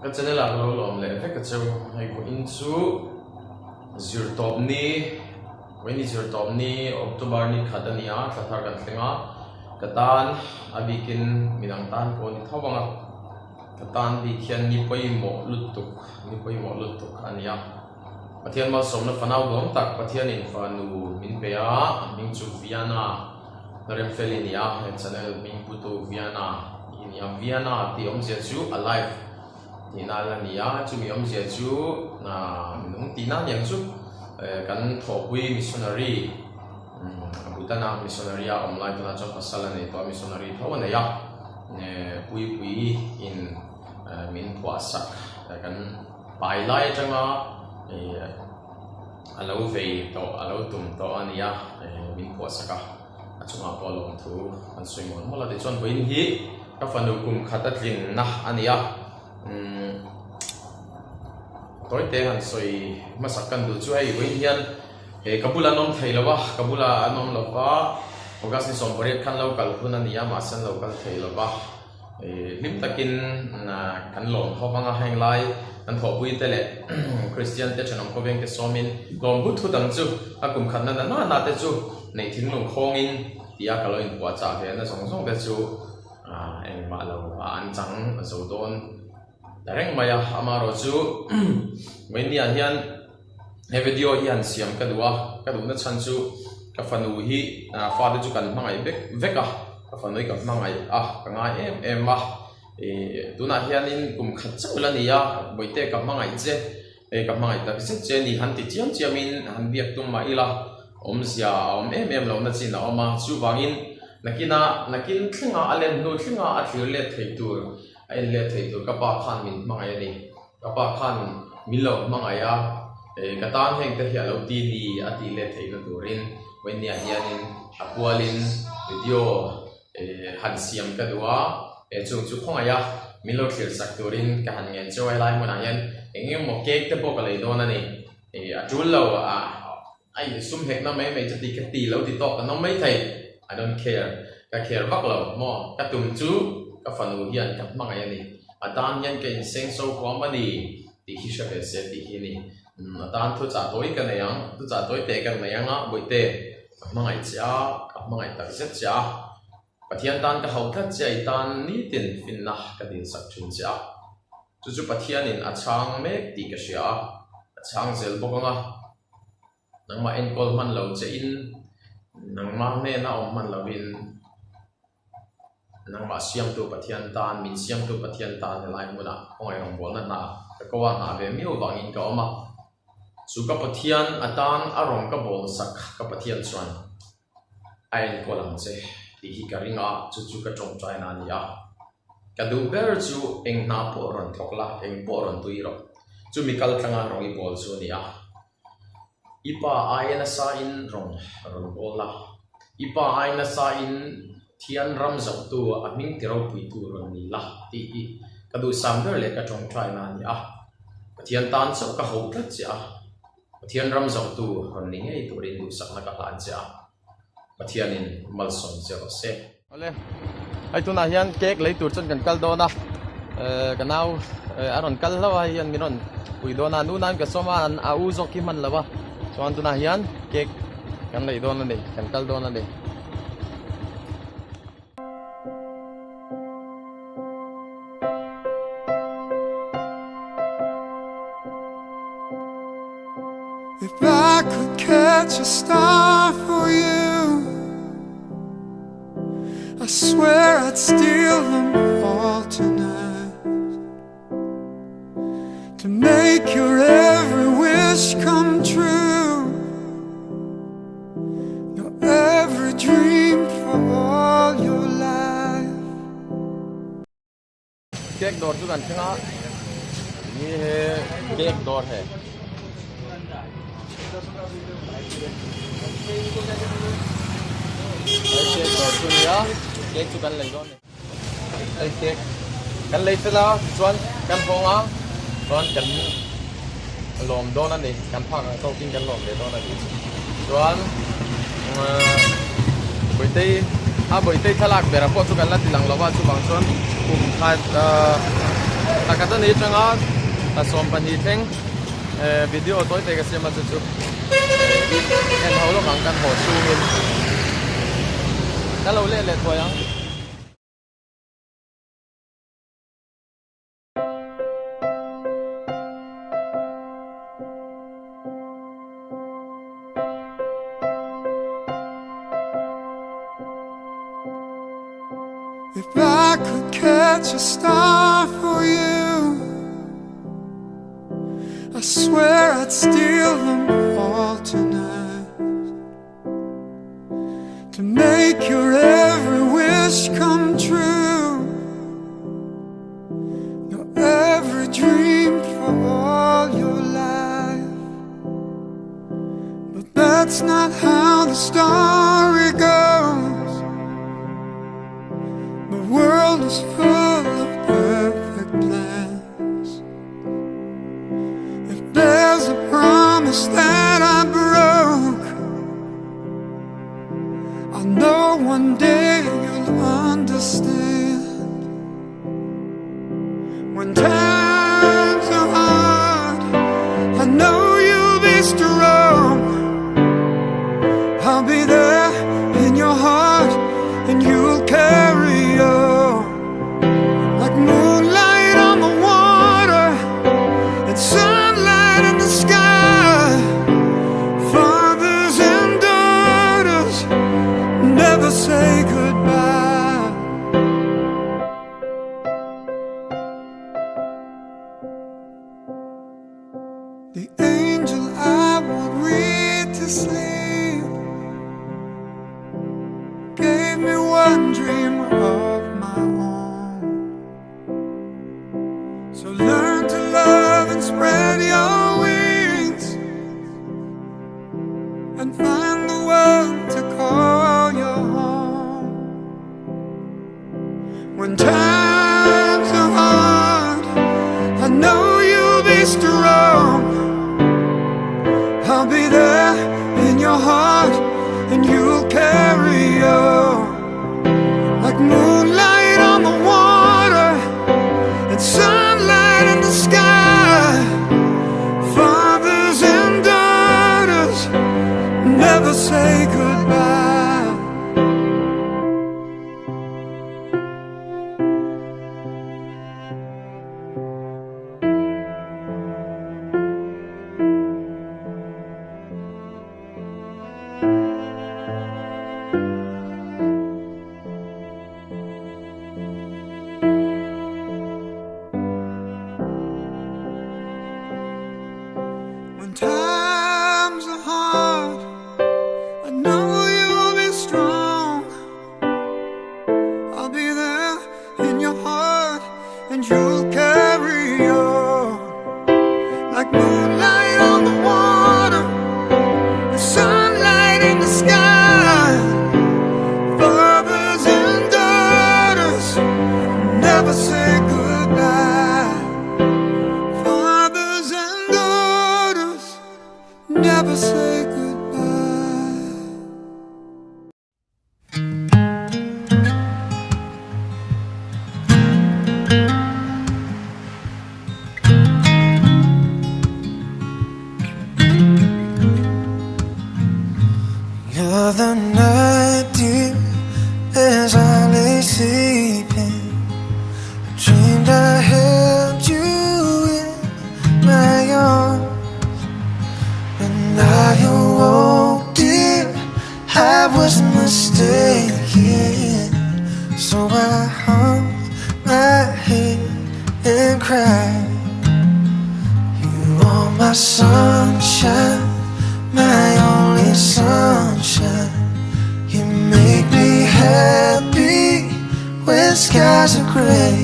Ka channel ah ka lo lawm leh vek a cheu hei vawiin chu zirtawp ni vawiin ni zirtawp ni October ni khat a ni a thla thar kan thleng a ka tan a bikin midang tan pawh a ni tho ang a ka tan bik hian ni pawimawh lutuk ni pawimawh lutuk a ni a Pathian malsawmna fanau duam tak Pathianin fanu min pe a a hming chu Viana. Remfeli ni a, he channel hming putu Viana i ni a, Viana tih awmzia chu alive tihna a la ni a, chumi awmzia chu minung tihna aniang chu kan thawhpui missionary Bhutan-a missionary a awm lai tunah chuan pasal a nei tawh a, missionary tho a nei a, Puipui in min phuahsak kan pai lai atanga A lo vei tawh, a lo tum tawh a nia, min phuahsak a, a chungah pawh lawmthu an sawi mawlh mawlh a. Tichuan vawiin hi ka fanu kum khat a tlinna a ni a, umm tawite han sawi hmasak kan duh chu hei vawiin hian he ka bula an awm thei lo a, ka bula an awm lo va, August ni 18 khan lo kal hun a ni a, mahse an lo kal thei lo va. Hlim takin kan lawm ho vang a, heng lai kan thawhpui te leh Kristian te thenawm khawveng te sawmin lawm hut hut ang chu a kum khatna na na na te chu neih thinglung khawngin tia ka lo inpuahchah ve na zawng zawng te chu engmah lo ah an chang zo dawn ta reng mai a, amaherawh chu Vawinia hian he video hi han siam ka duh a, ka duhna chhan chu ka fanu hi fate chu kan hmangaih vek vek a, ka fanu hi ka hmangaih a, ka ngai em em a, ih tunah hianin kum khat chauh la ni a, bawihte ka hmangaih che, hei ka hmangaih tak zet che a ni han ti chiam chiamin han biak tum mah ila awmzia a awm em em lohna chin a awm a, chuvangin nakina nakin thlenga a len hnu thlenga a thlir let thei tur a en let thei tur ka pa khan min hmangaih a ni. Ka pa khan min lo hmangaih a, ka tan heng te hi a lo ti ni a tih let theihna turin Wendy-ah hianin a pualin video han siam ka duh a, chung chu khawngaih a min lo thlir sak turin ka han ngen cheu a, helai hmunah hian eng emaw cake te pawh ka lei dawn a ni, a tul lo a. A insum hekna mai mai chu ti ka ti lo ti tawk kan awm mai thei, I don't care, ka care vak lo maw, ka tum chu ka fanu hian ka hmangaih a ni, a tan hian ka inseng so huam a ni tih hi hre ve se tih hi a ni, a tan thuchah tawi ka nei ang, thuchah tawi teh ka nei ang a, Bawihte, ka hmangaih che a, ka hmangaih tak zet che a, Pathian tan ka hauh tlat che a, i tan nitin finna ka dinsak thin che a. Chu chu Pathianin a chhang mek tih ka hria a, a chhang zel bawk ang a. Nangmah enkawl hman lo che in, nangmah hnena awm hman lovin nangmah siamtu Pathian tan, min siamtu Pathian tan helai hmunah khawngaih rawngbawlna hna ka ko a, hna ve miau vangin ka awm a. Chu ka Pathian atan a rawn ka bawl sak ka Pathian chuan a enkawl ang che tih hi ka ring a, chu chu ka tawngtaina a ni a. Ka duh ber chu eng hna pawh rawn thawk la, eng pawh rawn tui rawh. Chumi kal tlanga rawng i bawl chu a ni a. I pa aia nasa in rawn rawn bawl la, i pa aia nasa in thian ram zohtu a hming ti ropuitu rawn ni la tih hi ka duhsam ber leh ka tawngtaina a ni a. Pathian tan chauh ka hauh tlat che a. Pathian ram zohtu rawn ni ngei turin duhsakna ka hlan che a, Pathianin malsawm che rawh se. Awle, hei tunah hian cake lei tur chuan kan kal dawn a, ka nau a rawn kal hlauh a, hei hian min rawn pui dawn a, nu nan ka sawm a, a u zawk hi hman lo a, chuan tunah hian cake kan lei dawn a ni, kan kal dawn a ni. If I could catch a star for you I swear I'd steal them all tonight To make your every wish come true Your every dream for all your life Cake dawr chu kan thleng a ni he cake dawr he hei cake dawr chu nia cake chu kan lei dawn ni hei cake kan lei fel a tichuan kan hawng a chuan kan lawm dawn a ni kan phak ang tawkin kan lawm ve dawn a ni chuan Bawitei a Bawitei thlalak bera pawh chu kan la ti lang lo a chuvang chuan kum khat a khat a nih atanga thla 12 thleng video tawi te ka siam a chu chu en ho lawk ang kan haw chhungin ka lo let leh thuai ang. If I could catch a star for you I swear I'd steal them all tonight To make your every wish come true Your every dream for all your life But that's not how the story goes The world is full of perfect plans If there's a promise that I broke I know one day you'll understand When times are hard I know you'll be strong I'll be there in your heart And you'll carry on Like moonlight on the water And sunlight in the sky Fathers and daughters Never say goodbye The angel I would read to sleep Gave me one dream of my own So learn to love and spread your wings And find the one to call your home When times are hard I know you'll be strong I'll be there in your heart And you'll carry on Like moonlight on the water And sunlight in the sky Fathers and daughters Never say goodbye When times are hard, I know you'll be strong. I'll be there in your heart, and you'll carry on. Like moonlight on the water, the sunlight in the sky. Fathers and daughters never say goodbye. Fathers and daughters never say goodbye. The other night, dear, as I lay sleeping, I dreamed I held you in my arms. When I awoke, dear, I was mistaken. So I hung my head and cried. You are my sunshine, my only sunshine. You make me happy when skies are gray.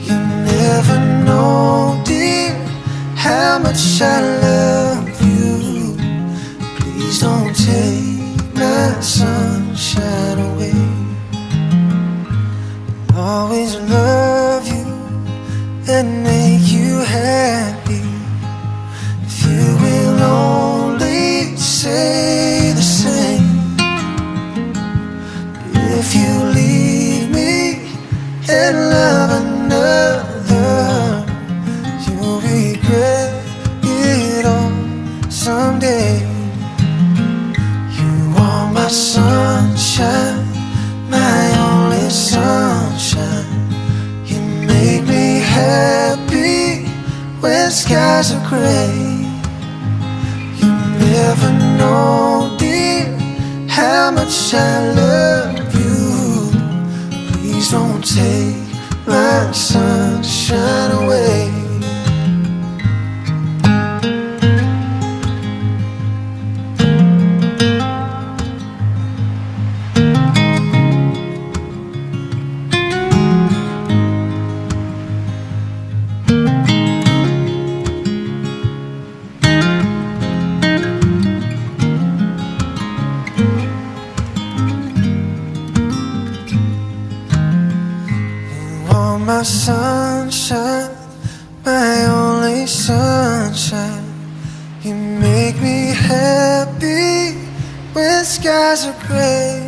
You never know, dear, how much I love you. Please don't take my sunshine away. I'll always love you and make you happy. If you will only say the same. If you leave me and love another, happy when skies are gray. You never know, dear, how much I love you. Please don't take my sunshine away. You are my sunshine, my only sunshine. You make me happy when skies are gray.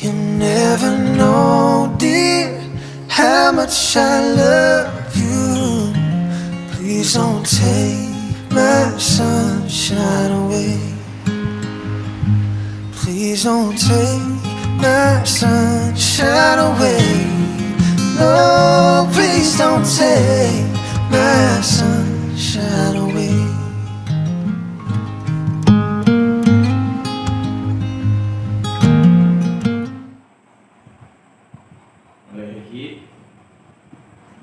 You never know, dear, how much I love you. Please don't take my sunshine away. Please don't take my sunshine away. No, please don't take my sunshine away. Hei hi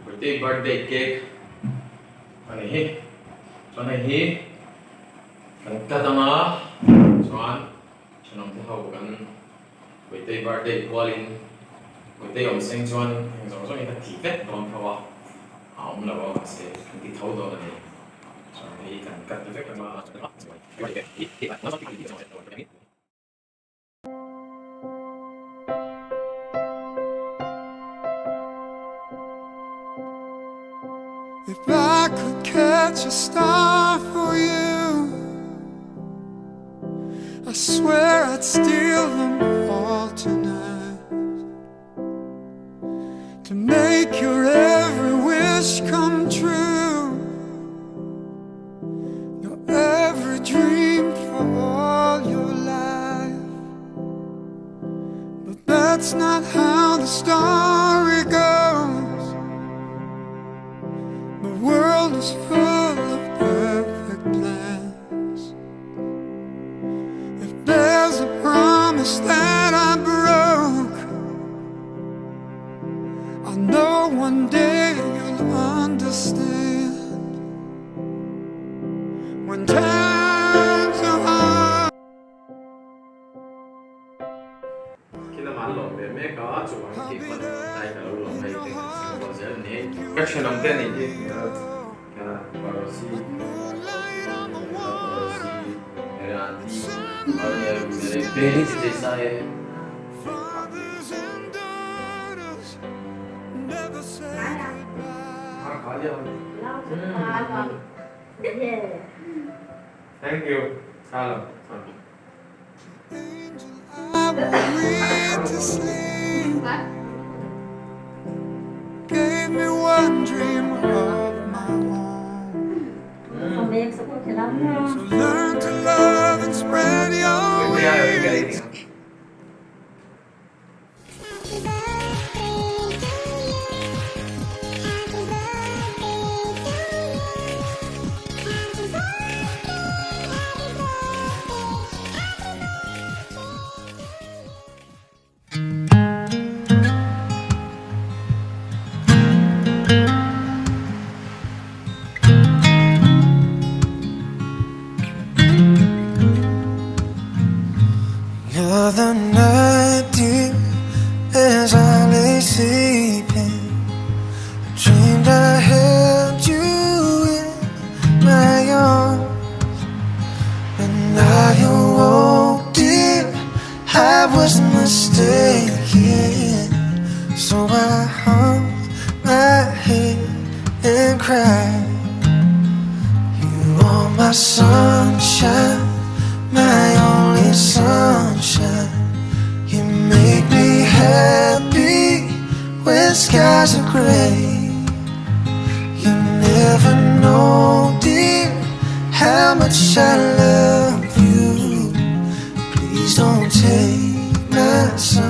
birthday birthday cake a ni hi chuan hei hi kan cut anga chuan thenawm te ho kan birthday birthday kualin birthday awm seng chuan heng zawng zawng hi ka ti vek dawn tho a a awm lo a mahse kan ti tho dawn a ni chuan hei hi kan cut vek anga. If I could catch a star for you, I swear I'd steal them all tonight to make your every wish come true, your every dream for all your life. But that's not how the story goes. The world is full of perfect plans. If there's a promise that I broke, I know one day you'll understand. When times are hard. Khi lamah an lawm ve mek a, chuvang hi kei pawn tlai ka lo lawm hei te kan sawi rual zel a ni. Ka thenawm te a nih hi Parosi Parosi mere aunty aur mere behen ke jaisa hai. Thank you. Chalo. I will read to sleep. Gave me one dream of my own. So learn to love and spread your wings. The other night, dear, as I lay sleeping, I dreamed I held you in my arms. And I awoke, dear, I was mistaken. So I hung my head and cried. You are my sunshine, my only sunshine. You make me happy when skies are gray. You never know, dear, how much I love you. Please don't take my sunshine.